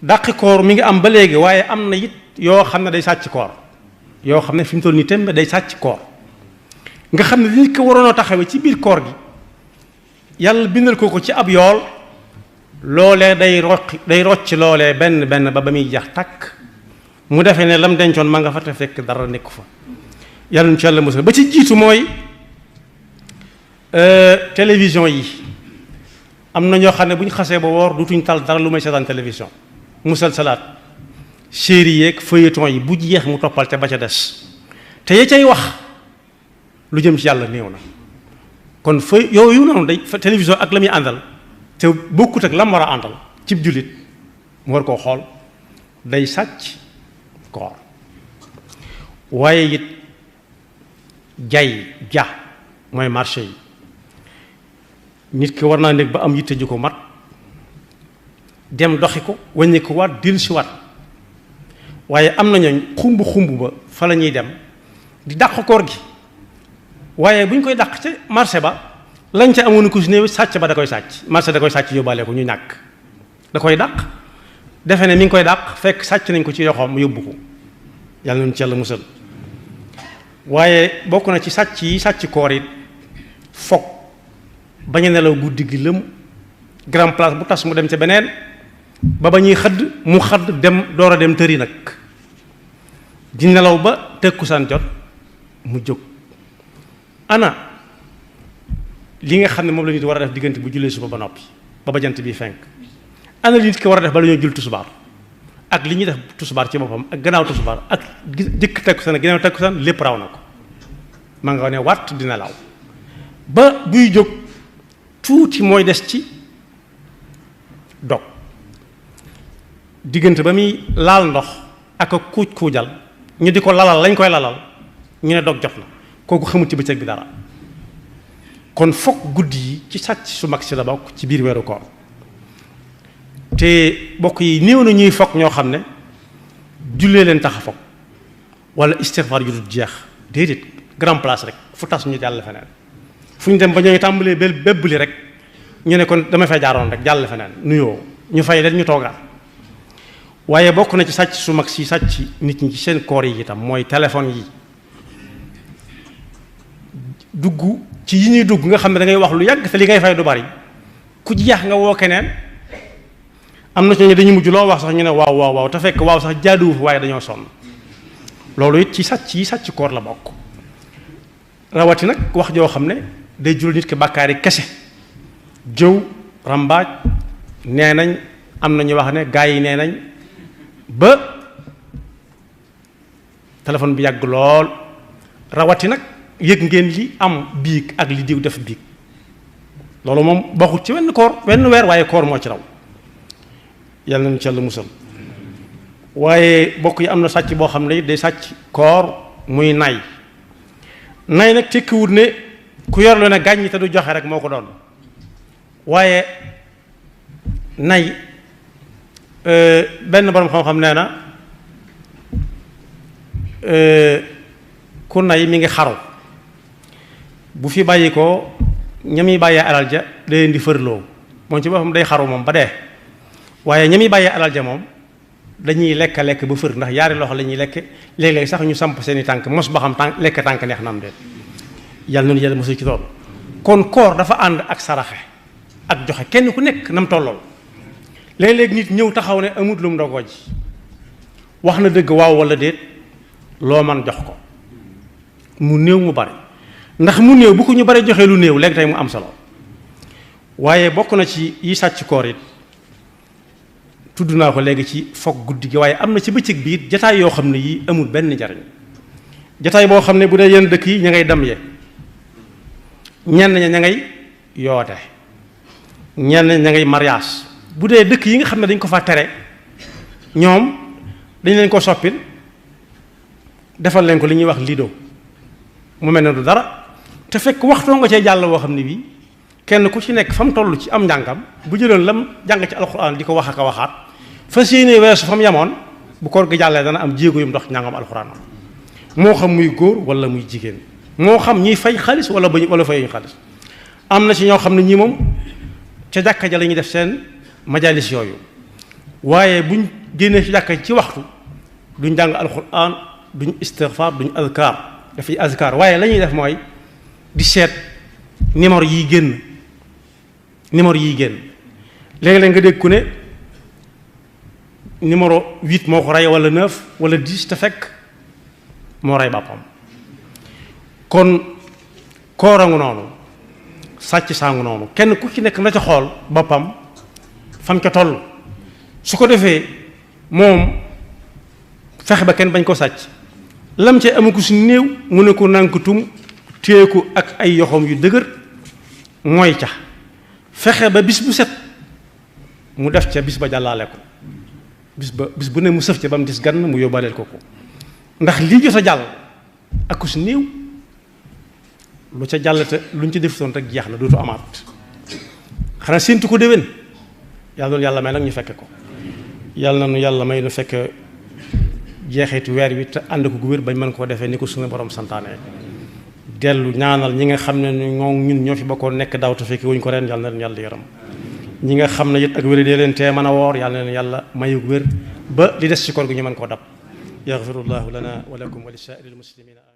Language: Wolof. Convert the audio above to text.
dàqi koor mi ngi am ba léegi waaye am na it yoo xam ne day sàcc koor yoo xam ne fi mu toll nii tembe day sàcc koor nga xam ne nit ko waroon a taxawee ci biir koor gi yàlla bindal ko ci ab yool loolee day rocc loolee benn ba muy jax takk mu defee ne lam dencoon ma nga fa te fekk dara nekku fa yàlla nu ci yàlla musal ba ci jiitu mooy télévision yi am na ñoo xam ne bu ñu xasee ba woor dutuñ tal dara lu may seetaan télévision musalsalaat série yeeg feuilleton yi bu jeex mu toppal te ba ca des te ya cay wax lu jëm ci yàlla néew na kon yooyu noonu day télévision ak la muy àndal te bokkut ak la mu war a àndal cib jullit mu war koo xool day sàcc koor waaye it ja mooy marché yi nit ki war naa nekk ba am yitte ju ko mat dem doxi ko wàññi ko waat dil si waat waaye am na ñooñ xumb ba fa la ñuy dem di dàq koor gi waaye bu ñu koy dàq ca marché ba lañ ca amoon ku si néew sàcc ba da koy sàcc marché da koy sàcc yóbbaale ko ñu ñàkk da koy dàq defe ne mi ngi koy dàq fekk sàcc nañ ko ci yoxoom yóbbu ko yàlla nañu ci yàlla musal waaye bokk na ci sàcc yi sàcc koor it foog bañ a nelaw guddi gi lëm grand place bu tas mu dem ca beneen ba ñuy xëdd mu xëdd dem door a dem tëri nag di nelaw ba tëkkusaan jot mu jóg ana li nga xam ne moom la nit war a def diggante bu jullee suba ba noppi ba jant bi fenk ana li nit ki war a def ba la ñoo jul tusubaar ak li ñuy def tusubaar ci boppam ak gannaaw tusubaar ak jëkk takkusaan ak gannaaw takkusaan lépp raw na ko ma nga ne wàtt di nelaw ba buy jóg tuuti mooy des ci dog diggante ba muy laal ndox ak a kuujal ñu di ko lalal lañ koy lalal ñu ne dog jot na kooku xamul ci bëccëg bi dara kon fokk guddi yi ci sàcc su mag si la bokk ci biir weeru koor te bokk yi néew na ñuy fokk ñoo xam ne jullee leen tax a fokk wala istighfar yu dul jeex déedéet grand place rek fu tas ñu jàll feneen fu ñu dem ba ñooy tàmbalee bébbli rek ñu ne kon dama fay jaaroon rek jàll feneen nuyoo ñu fay leen ñu toogaat waaye bokk na ci sàcc su mag si sàcc nit ñi ci seen koor yi itam mooy téléphone yi dugg ci yi ñuy dugg nga xam ne da ngay wax lu yàgg te li ngay fay du bari ku jeex nga woo keneen am na ci ñu dañuy mujj loo wax sax ñu ne waaw te fekk waaw sax jaaduwu waaye dañoo sonn loolu it ci sàcc yi sàcc koor la bokk rawati nag wax joo xam ne day jural nit ki bàkkaari kese jëw rambaaj nee nañ am na ñu wax ne gaa yi nee nañ ba téléphone bi yàgg lool rawati nag yëg ngeen li am biig ak li diw def biig loolu moom bokkut ci wenn weer waaye koor moo ci raw yàlla nañu ci yàlla musal waaye bokk yi am na sàcc boo xam ne day sàcc koor muy nay nag tekkiwut ne ku yor lu ne gàññi te du joxe rek moo ko doon waaye nay benn borom xam-xam nee na ku nay mi ngi xaru bu fi bàyyi ko ñami bàyyee alal ja da leen di fërloo moom ci boppam day xaru moom ba dee waaye ñami bàyyee alal ja moom dañuy lekk ba fër ndax yaari loxo la ñuy lekk léeg-léeg sax ñu samp seeni tànk mos ba xam tànk lekk tànk neex na am de yàlla noonu yàlla mosul ci loolu kon koor dafa ànd ak saraxe ak joxe kenn ku nekk nam tollool léeg-léeg nit ñëw taxaw ne amut lu mu ndogoo ji wax na dëgg waaw wala déet loo man jox ko mu néew mu bari ndax mu néew bu ko ñu bari joxee lu néew léegi tey mu am solo waaye bokk na ci yi sàcc koor it tudd naa ko léegi ci foog guddi gi waaye am na ci bëccëg bi it jataay yoo xam ne yii amul benn njariñ jataay boo xam ne bu dee yenn dëkk yi ña ngay dem ye ñenn ña ngay yoote ñenn ña ngay mariage bu dee dëkk yi nga xam ne dañ ko fa tere ñoom dañ leen ko soppil defal leen ko li ñuy wax lido mu mel ne du dara te fekk waxtoo nga cee jàll woo xam ne bii kenn ku ci nekk fa mu toll ci am njàngam bu jëloon lam jàng ci alxuraan di ko wax ak a waxaat fas yéene weesu fa mu yamoon bu koor gi jàllee dana am jéego yu mu dox njàngam alxuraan moo xam muy góor wala muy jigéen moo xam ñiy fay xaalis wala fayuñu xaalis am na ci ñoo xam ne ñii moom ca jàkka ja la ñuy def seen majalis yooyu waaye buñ génnee ci jàkka ci waxtu duñ jàng alquran duñ istighfar duñ azkar dafay azkar waaye la ñuy def mooy di seet numéro yi génn léeg-léeg nga dégg ku ne numéro 8 moo ko rey wala 9 wala 10 te fekk moo rey boppam. kon koorangu noonu sàcc saangu noonu kenn ku ci nekk na ca xool boppam fam ca toll su ko defee moom fexe ba kenn bañ ko sàcc lam ca amu ko si néew mu ne ko nànkutum téye ko ak ay yoxoom yu dëgër mooy ca fexe ba bis bu set mu def ca bis ba jàllaale ko bis bu ne mu sëf ca ba mu dis gann mu yóbbaaleel ko ndax lii jot a jàll ak ku si néew lu ca jàll te luñ ci defutoon rek jeex na dootu amaat xanaa séentu ko déwén yàlla may nag ñu fekke ko yàlla na nu yàlla may nu fekk jeexitu weer wi te ànd ko gu wér bañ mën koo defee ni ko suñu borom santaane dellu ñaanal ñi nga xam ne ñun ñoo fi bokkoon nekk daaw te fekki wuñ ko ren yàlla na leen yàlla yaram ñi nga xam ne it ak wér dee leen tee mën a woor yàlla na leen yàlla mayu wér ba li des ci koor gi ñu mën koo dab yaxfirullahu lana wa lakum wa li saa'iril muslimina